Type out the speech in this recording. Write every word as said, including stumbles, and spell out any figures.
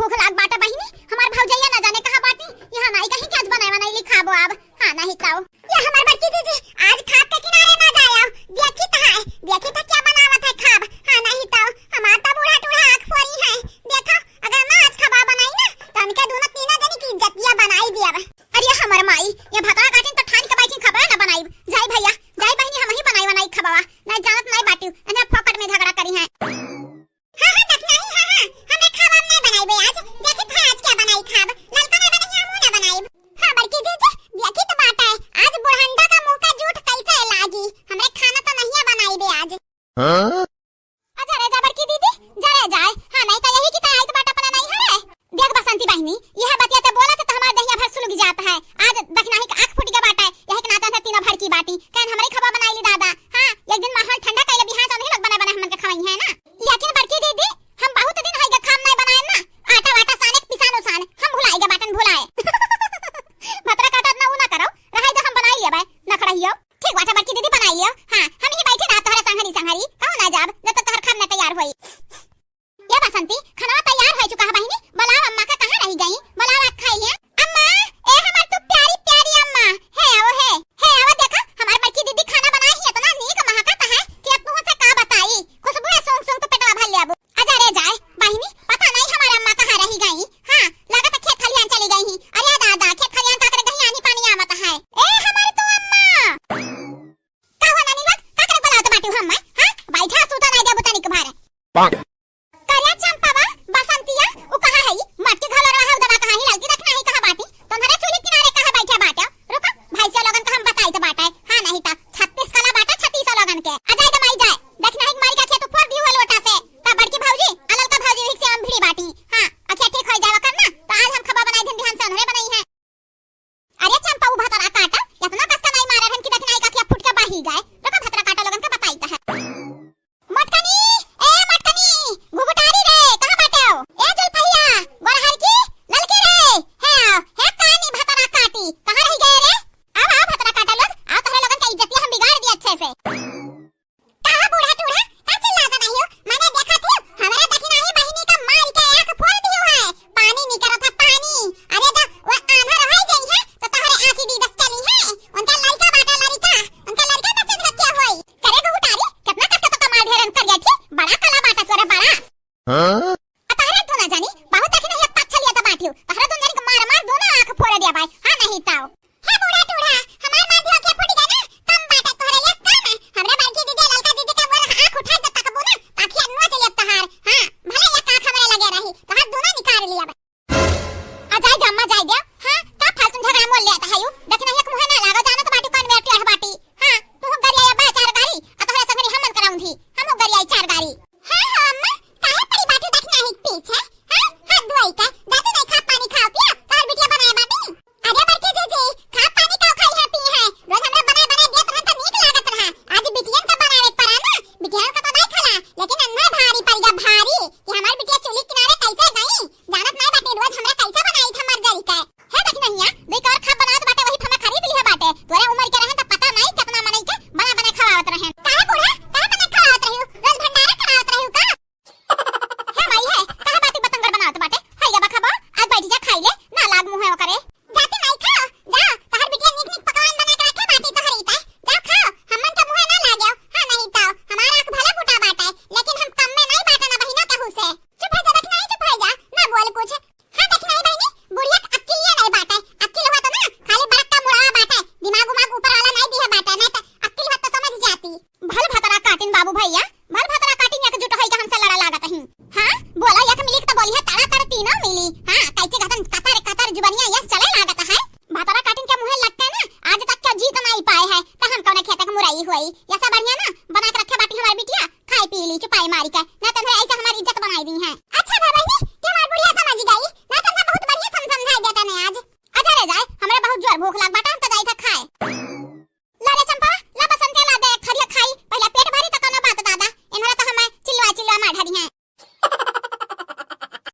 भूख लाग बाटे बहिनी, हमार भौजैया ना जाने कहाँ बाटी। यहाँ नाई कहीं के आज बनाए बनाई खाबो अब। हाँ, नहीं तो। ये हमार बड़की दीदी, आज खाब के किनारे ना जायो। देखी तो है, देखी तो क्या बनावत है खाब। हाँ, नहीं तो। हमार तो बूढ़ा टूढ़ा आँख फोरी है। देखो, अगर ना आज खाबा बनाई ना, तो उनके दोनों तीनों जनी की इज्जतिया बनाई दिया। अरे हमर माई, ये भतरा काटिन तो ठान के बैठी खाबा ना बनाई। जाई भैया, जाई बहिनी, हम ही बनाई बनाई खाबा। नहीं जानत नहीं बाटी, इन्हें फोकट में झगड़ा करी है। हाँ, हाँ, दखिनाही, हाँ, हाँ, हमरे खाबा में नहीं बनाइबे आज। देखी था आज क्या बनाई खाब। ललका नहीं बनाई, हमहू ना बनाइब। हाँ, बड़की जीजी, देखी तो बात है। आज बुढ़ंडा का मुंह का जूठ कैसे लागी। हमरे खाना तो नहीं बनाइबे आज। हाँ? अच्छा रे जा बड़की दीदी, जा रे जाए। हाँ, नहीं तो यही की तो आई तो बात अपना नहीं है। देख बसंती बहिनी, यह बतिया ते बोला तो हमार दहिया भर सुलग जाता है। आज दखिनाही का आँख फूट गया बाटा है। यही के नाता से तीनों भड़की बाटी। कहन हमरे खाबा बनाई ली दादा। हाँ, एक दिन माहौल ठंडा कैले बिहान से उन्हीं लोग बना बना हमन के खवाई है ना। लेकिन बड़की दीदी, हम बहुत दिन होइगा खाब नहीं बनाए ना। आटा वाटा साने के पिसान उसान, हम भुलाए गए बाटन भुलाए। भतरा काटा इतना ऊ ना करो, रहाई तो हम बनाई लेबे, नखड़ा हियो। ठीक बात है बड़की दीदी, बनाई लियो। हाँ, हम ही बैठे रहा तोहरे संघरी संघरी, कहूँ ना जाब, जब तक तोहर खाब ना तैयार होई। ये बसंती, खाना तैयार हो चुका है बहिनी, बुलाओ अम्मा का कहाँ रही गई, बुलाओ आ खाई है। अम्मा, ए हमर तू प्यारी प्यारी अम्मा, हे आओ हे, हे आओ देखा, हमार बड़की दीदी खाना बनाई है, इतना नीक महकत है कि अब तुमसे का बताई, खुशबू है सूंघ सूंघ तो पेटवा भर ले अब। अजा रे जाए, बहिनी, पता नहीं हमार अम्मा कहाँ रही गई। हाँ, लागत है खेत खलियान चली गई ही। अरे दादा, खेत खलियान का करे गई, आनी पानी आवत है। ए हमार तू अम्मा। का हुआ नानी लोग? का करे बुलावत बाटी हो अम्मा? हाँ? बैठा सूता नहीं देबू तनिक भर। करे चंपावा, बसंतिया, उ कहाँ है? मटकी घोल रहा है, उदवा कहाँ है? ललकी दखिनाही कहाँ बाटी? तुम्हारे चूल्ही किनारे कहाँ बैठे बाटे? रुका, भैंसिया लोगन का हम बताई तो बाटे। हाँ, नहीं तो छत्तीस कला बाटे, छत्तीस लोगन के। आ जाए तो माई जाए। दखिनाही मारी का खेत फोड़ दी हुआ लोटा से। तब बड़की भौजी, आ ललका भौजी, एक से हम भिड़ी बाटी। हाँ, अखिया ठीक हो जावा करना, तो आज हम खाबा बनाई दिन बिहान से उन्होंने बनाई है। अरे चंपा, उ भतरा काटा, इतना कस का नहीं मारे रहन कि दखिनाही का अखिया फूट के बाही गए। रुका भतरा काटा लोगन के बताई तो है। मटकनी, ए मटकनी, घुघुटारी रे, कहाँ बाटे हो? ए जुल्फैया, गोरहर की, ललकी रे, हे आओ, हे कानी भतरा काटी, कहाँ रह गए रे? आओ, आओ भतरा काटा लोग, आओ तोहरे लोगन के इज्जतिया हम बिगाड़ दी अच्छे से। कहाँ बूढ़ा टूढ़ा, का चिल्लाता नहीं हो? मैंने देखा थी, हमारा दखिनाही बहिनी का मार के आँख फोड़ दियो है, पानी निकरा था पानी। अरे जब वो आंधर हो गई है, तो तोहरे आँखी दीदस चली है, उनका लड़का बाटा लड़का, उनका लड़का बच्चे धक्के होई। करे घुघुटारी, कितना कस के तो कमाल ढेरन कर गया थी, बड़ा कला बाटा तोरे बड़ा। हाँ?